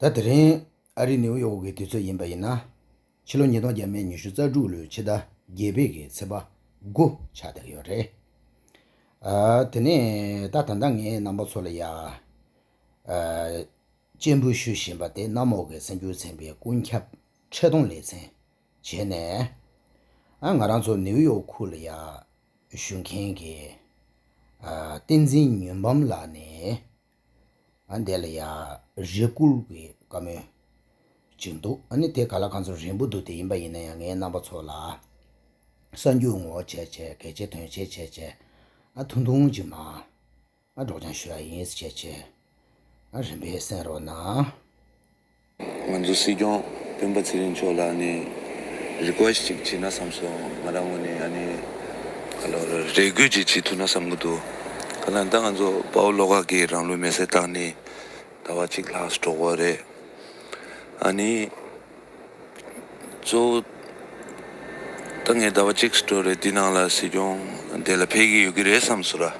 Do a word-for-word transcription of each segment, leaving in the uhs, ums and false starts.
ད་དེ་རིང་ཨ་རི་ནིའུ་ཡོག་གི་དུས་ཚོད་ཡིན་པ་ཡིན་ན། ཕྱི་ལོ་ཉིས་སྟོང་བརྒྱ་མེད་ཉི་ཤུ་རྩ་དྲུག་ལོའི་ཕྱི་ཟླ་བརྒྱད་པའི་གི་ཚེས་པ་དགུ་ཆགས་བསྡད་ཡོད་རེད། ཨ། དེ་ནས་ད་ད་ལྟ་ངས་རྣམ་པ་ཚོ་ལ་ཡ། ཨ། སྤྱན་འབུལ་ཞུ་བཞིན་པ་དེ་གནམ་འོག་གི་གསར་འགྱུར་ཚན་པའི་ཀུན་ཁྱབ་ཆེ་མཐོང་ལེ་ཚན་བྱས་ནས། ཨ། ང་རང་ཚོ་ནིའུ་ཡོག་ཁུལ་ལ་ཡ་བཞུགས་མཁན་གྱི། ཨ། བསྟན་འཛིན་མྱུར་འབུམ་ལགས་ནས། ཨ། འདི་ལ་ཡ་རེ་སྐུལ་གྱི་བཀའ་མོལ་ཅིག་འདུག་ཨ་ནི་དེ་ག་ལ་གང་ཚོད་རན་པོ་འདུག་དེ་ཡིན་པ་ཡིན་ན་ཡང་ངས་རྣམ་པ་ཚོ་ལ་གསར་འགྱུར་ངོ་བོ་བྱས་བྱས། གལ་ཆེ་དོན་ཆེ་བྱས་བྱས། ཨ། ཐུང་ཐུང་ཅིག་མ། ཨ། སྒྲོག་སྦྱང་ཞུ་ཡ་ཡིན་ཟེར་བྱས་བྱས། ཨ། རིམ་པས་གསན་རོགས་གནང་། ང་ཚོ་སྲིད་སྐྱོང་སྤེན་པ་ཚེ་རིང་མཆོག་ལ་ནི་རི་ཀུ་ཝེ་སི་ཅིག་བྱེད་ན་བསམ་སོང་། ང་རང་ངོས་ནས་ཨ་ནི་ག་ལ་རེ་སྐུལ་ཅིག་བྱེད་ཐུབ་ན་བསམ་གྱི་འདུག་ག་ལ་ད་ང་ཚོ་དཔའ་བོ་བློ་དགའ་གིས་རང་ལུས་མེར་སྲེག་བཏང་ནས་ཟླ་བ་གཅིག་ལྷག་འགྲོ་གི་རེད། ཨ་ནི་གཙོ་བོ་ད་ངས་ཟླ་བ་གཅིག་འགྲོ་རེད། འདི་ནང་ལ་སྲིད་སྐྱོང་དེ་ལ་ཕེབས་ཀྱི་ཡོད་ཀྱི་རེད་བསམ་སོང་ར།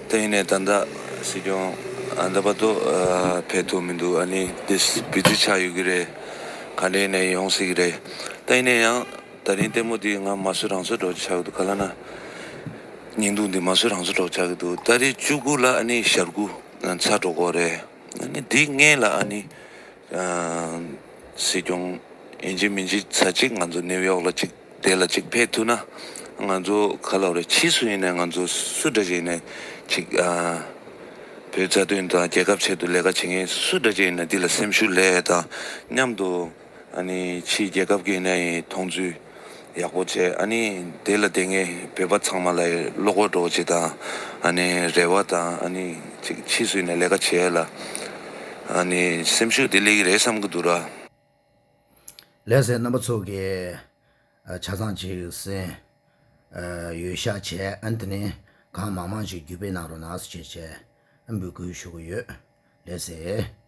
ད་ཡིན་ནའི་ད་ལྟ་སྲིད་སྐྱོང་ཨ་ད་བར་དུ་ཨ་ཕེབས་ཐུབ་མི་འདུག་ཨ་ནི་དེ་བི་ཛི་ཆགས་ཡོད་ཀྱི་རེད། ག་འདྲ་ཡིན་ནའི་ཡོང་སྲིད་ཀྱི་རེད། ད་ཡིན་ནའི་ཡང་ད་རིང་ལྟད་མོ་འདི་ང་མ་བཟོས་རང་བཟོས་འདྲ་ཆགས་ཀྱི་འདུག་ག་ལ་ན། བརྙན་ཐུང་འདི་མ་བཟོས་རང་བཟོས་འདྲ་ཆགས་ཀྱི་འདུག་ད་རེས་བཅུ་དགུ་ལ་ཨ་ནི་ཞག་དགུ་ཚར་འགྲོ་གི་རེད། ཨ་ནི་འདི་སྔོན་ལ་ཨ་ནི་ཨ་སྲིད་སྐྱོང་ཡིན་གཅིག་མིན་གཅིག་ཚར་གཅིག་ང་ཚོ་ནིའུ་ཡོག་ལ་གཅིག་དེ་ལ་གཅིག་ཕེབས་ཐུབ་ན། ང་ཚོ་ག་ལ་རེད། ཕྱིས་སུ་ཡིན་ནའི་ང་ཚོ་སུ་འདྲ་ཅིག་ཡིན་ནའི་གཅིག་ཨ་བོད་རྩ་དོན་དང་རྒྱལ་ཁབ་ཆེད་དུ་ལས་ཀ་བྱེད་མཁན་སུ་འདྲ་ཅིག་ཡིན་ནའི་འདི་ལ་སེམས་ཤུགས་ལེན་དང་མཉམ་དུ། ཨ་ནི་ཕྱིའི་རྒྱལ་ཁབ་ཀྱི་ནས་མཐོང་ཚུལ་ཡག་པོ་བྱས། ཨ་ནི་དེ་ལ་དེ་ངས་བོད་པ་ཚང་མ་ལ་བློ་ཁོག་འདྲ་བོ་ཅིག་དང་། ཨ་ནི་རེ་བ་དང་། ཨ་ནི་ཅིག་ཕྱིས་སུ་ནས་ལས་ཀ་བྱེད་ཡ་ལ་ཨ་ནི་སེམས་ཤུགས་དེ་སླེབས་ཀྱི་རེད་བསམ་གྱི་འདུག་ར། ལགས་སེ། རྣམ་པ་ཚོ་གིས་ཨ་ཆ་ཚང་ཅིག་གསན། ཨ་འོས་ཤོག་བྱས། ཨ་ནི་དེ་ནས་གང་མང་མང་ཞིག་བརྒྱུད་སྤེལ་གནང་རོགས་གནང་ཟེར་བྱས་བྱས་འབོད་སྐུལ་ཞུ་གི་ཡོད། ལགས་སེ།